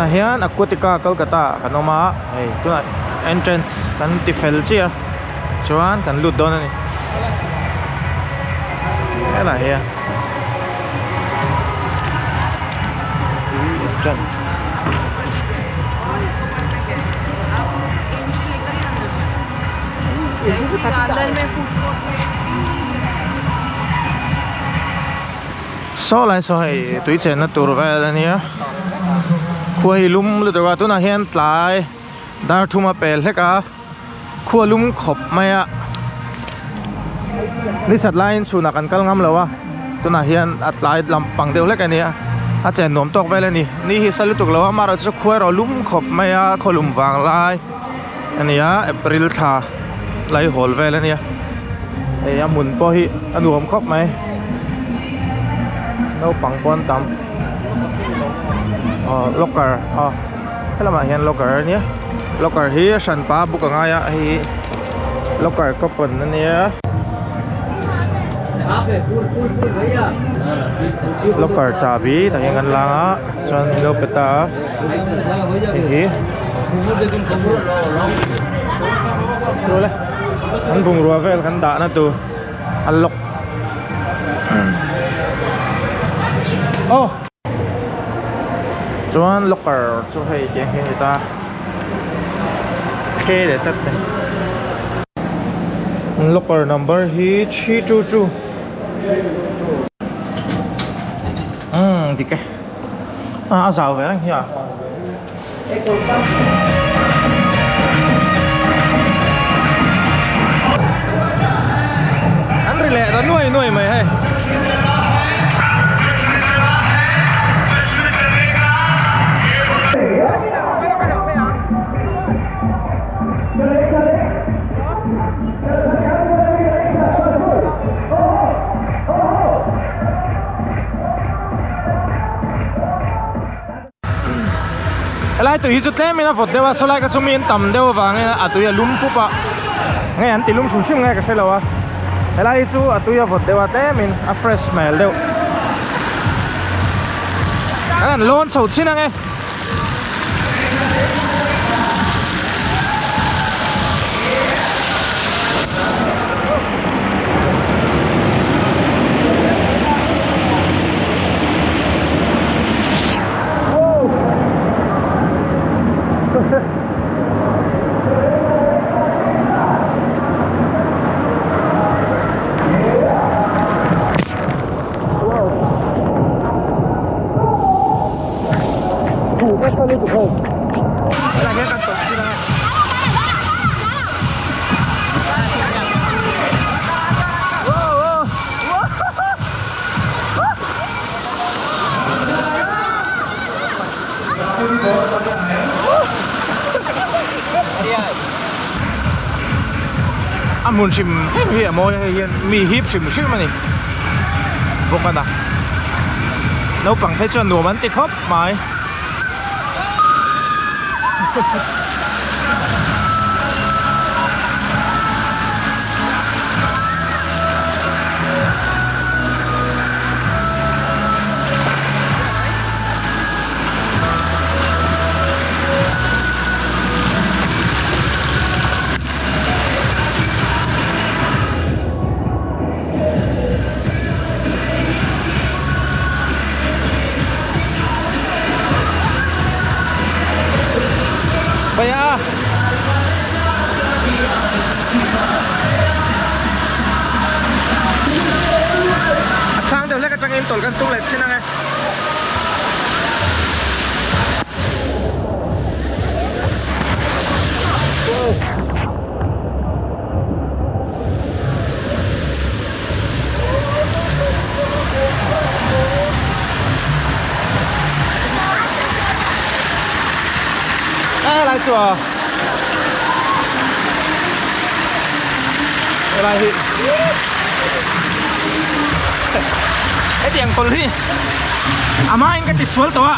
Tunah hian Aquatica Kolkata ah kan awm a hei tunah entrance kan ti fel chiah a chuan kan lut dawn a ni helaiah hian entrance. Saw lai saw hei tui chenna tur vel a nia khua hi lum lutuk a tunah hian tlai dar thum a pel hlek a khua lum khawp mai a ni sat laiin chhunah kan kal ngam lo a tunah hian a tlai lampang deuh hlek a nia a chen nuam tawk vel a ni ni hi sa lutuk lo a amaherawhchu chu khua erawh lum khawp mai a khaw lum vang lai a ni a April thla lai hawl vel a nia hei a hmun pawh hi a nuam khawp mai naupang pawh an tam aw locker aw helamah hian locker a nia locker hi a hran pa buk a ngai a hei hi locker coupon a nia locker chahbi tah hian kan lang a chuan min lo pe ta a hei hi an bungrua vel kan dah na tur a lock aw chuan locker chu hei tiang hi a ni ta khe leh tlat mai locker number hi 3 2 2 umm dik e a zau ve reng hi a. An ri leh ta nuai nuai mai hei. Helai tui hi chu tlem in a vawt deuh a sawlai ka chu mi an tam deuh avangin a tui a lum pup a nge an ti lum hrim hrim nge ka hrelo a helai hi chu a tui a vawt deuh a tlem in a fresh hmel deuh kan han lawn chho chin ang e. A hmun hrim hrim hi a mawi a hei hian mi hip hrim hrim a ni bawk a na naupang phei chuan nuam an ti khawp mai. Kaya A sang deuh hlek atangin tawlh kan tum leh chin ang e. Ê lai chu a Helai hi Hetiang tawlh hi a hmain ka ti sual tawh a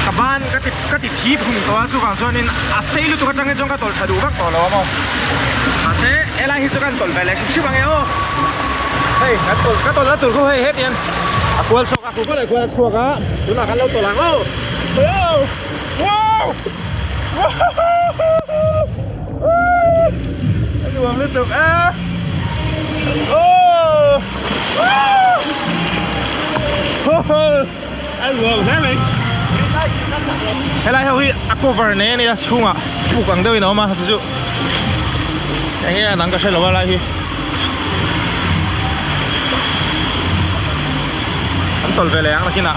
ka ban ka ti ka ti thi phung tawh a chuvang chuanin a sei lutuk atangin chuan ka tawlh tha duh vak tawh lo a maw mahse helai hi chu kan tawlh ve leh hrim hrim ang e aw hei kan tawlh ka tawlh na tur khu hei hetiang A kual chhuak a, kual kual a chhuak a, tunah kan lo tawlh ang aw. Wow! Wow! A nuam lutuk a. Oh! A nuam hle mai. Helai ho hi a cover nei a nia chhungah puk ang deuhin a awm a chu chu eng nge a dang ka hre lo a lai hi. An tawlh ve leh ang nakinah.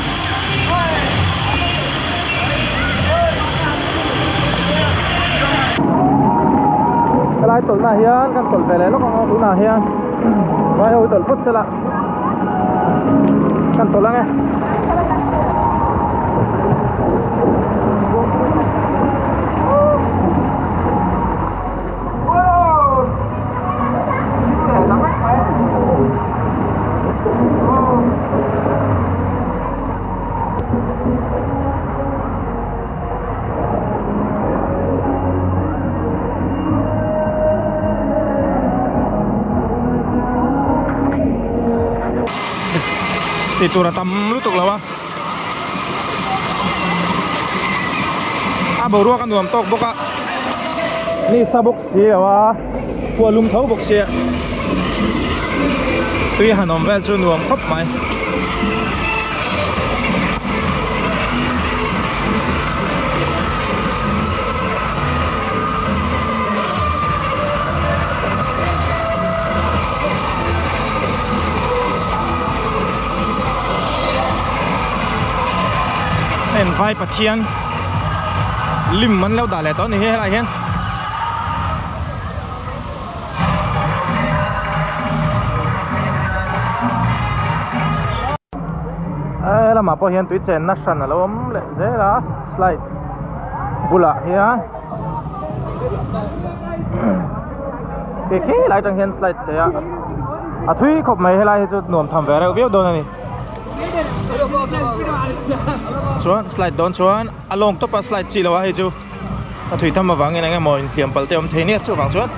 Helai tawlhna ah hian kan tawlh ve leh lawk ang aw tunah hian vai ho hi tawlh phawt sela kan tawlh ang e. Tih tur a tam lutuk lo a a boruak a nuam tawk bawk a ni sa bawk si lo a khua lum tho bawk sia tui han awm vel chu nuam khawp mai. Heng vai pathian lim an lo dah leh tawh a ni hi helaiah hian. He lamah pawh hian tui chenna hran a lo awm leh zel a slide bulah hian khi khi lai atang hian slide theih a a thui khawp mai helai hi chu nuam tham ve reuh viau dawn a ni chuan slide dawn chuan a lawng tawp a slide chi lo a hei chu. A thui tham avangin eng emaw inhliam palh te a awm thei nia chuvang chuan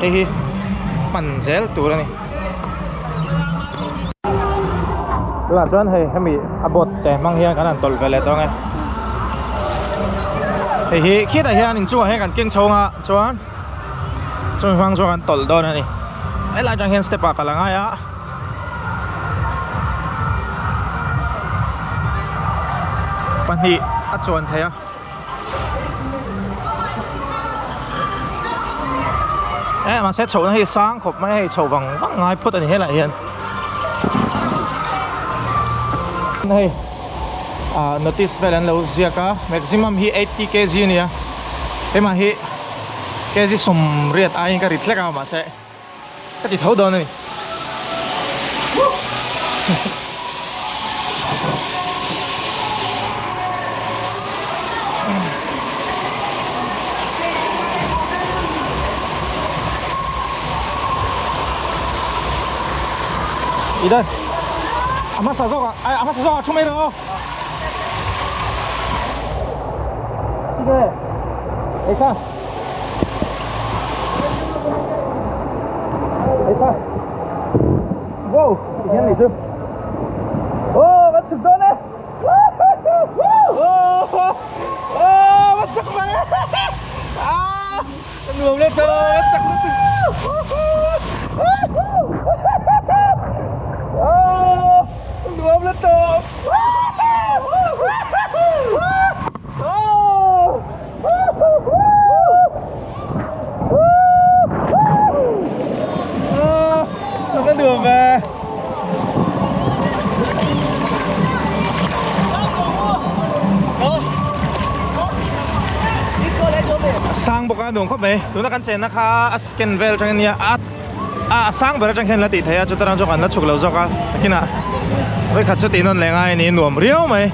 hei hi hman zel tur a ni. Tunah chuan hei hemi a boat te hmang hian kan han tawlh ve leh tawng e. Hei hi khitah hian inchungah hian kan keng chhawng a chuan chumi hmang chuan kan tawlh dawn a ni. Helai atang hian step ah kal a ngai a. Pahnih a chuan thei a. Eh mahse chhohna hi sang khawp mai a hei chho vang vang ngai phawt a ni helaiah hian hei ah notice vel an lo ziak a maximum hi 80 kg a ni a hema hi kg 80 aiin ka rit hlek a mahse Ka ti tho dawn a ni. Idan. A hmasa zawk ah, a hmasa zawk ah thu mai rawh aw. Tige. Eisa. Eisa. Wow, hian ni chu. Oh, kan chhuk dawn e. Oh, oh, kan chhuk mai. Ah, nuam le to, kan chak lutuk. Oh, nuam le to. Oh! Nó đường về. Sang bawk a nuam khawp mai tuna kan chenna kha a scan vel atang ania a a sang ber atang hian la tih theih a chuta rang chu kan la chhuk lo zawk a takinah vawikhat chu tih nawn leh ngai a ni nuam riau mai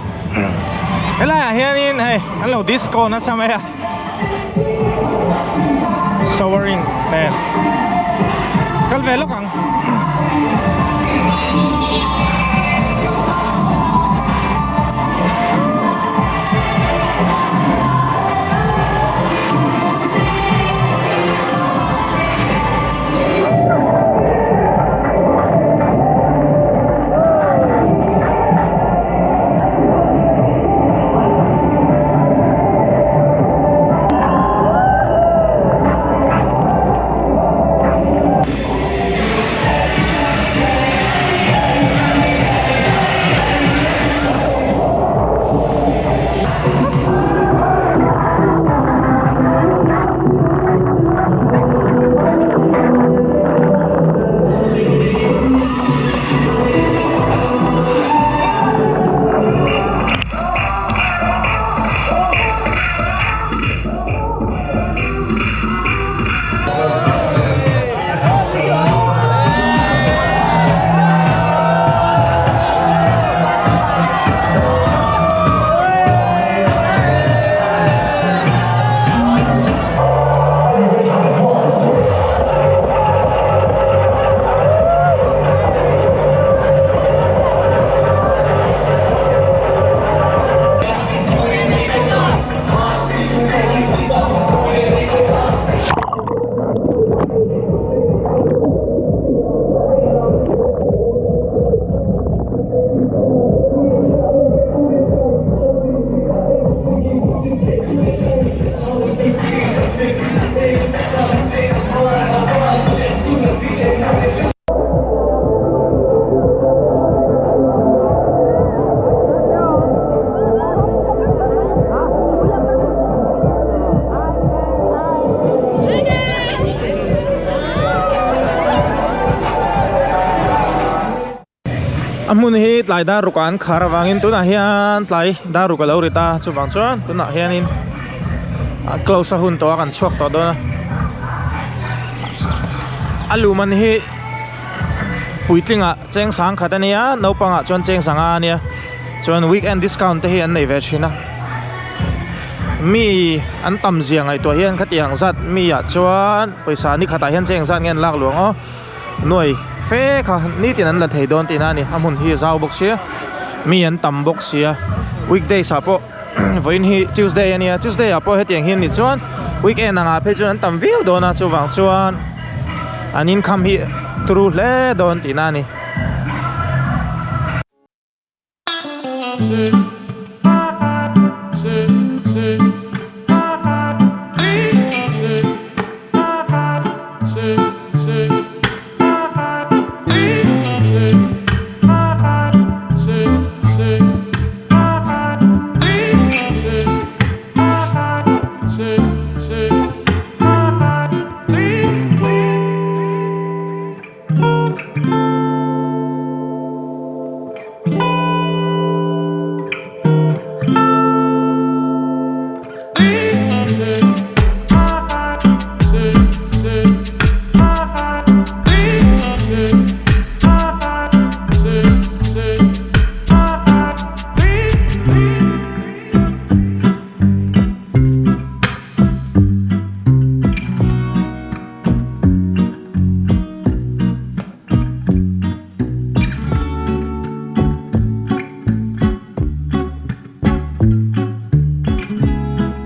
helai ah hianin hei an lo disco nasa mai a showering nen kal ve lawk ang. A hmun hi tlai dar ruk ah an khar avangin tunah hian tlai dar ruk a lo ri ta chuvang chuan tunah hianin a close a hun tawh a kan chhuak tawh dawn a a luh man hi puitling ah cheng sang khat a nia naupang ah chuan cheng sanga a nia chuan weekend discount te hi an nei ve thin a mi an tam zia ngaihtuah hian khatiang zat mi ah chuan pawisa ni khatah hian cheng zat nge an lak luang aw. Nuai fe kha nitin an la thei dawn tihna a ni a hmun hi a zau bawk sia mi an tam bawk sia weekdays ah pawh vawiin hi tuesday a nia tuesday ah pawh hetiang hi a nih chuan weekend ang ah phei chuan an tam viau dawn a chuvang chuan an income hi turu hle dawn tihna a ni.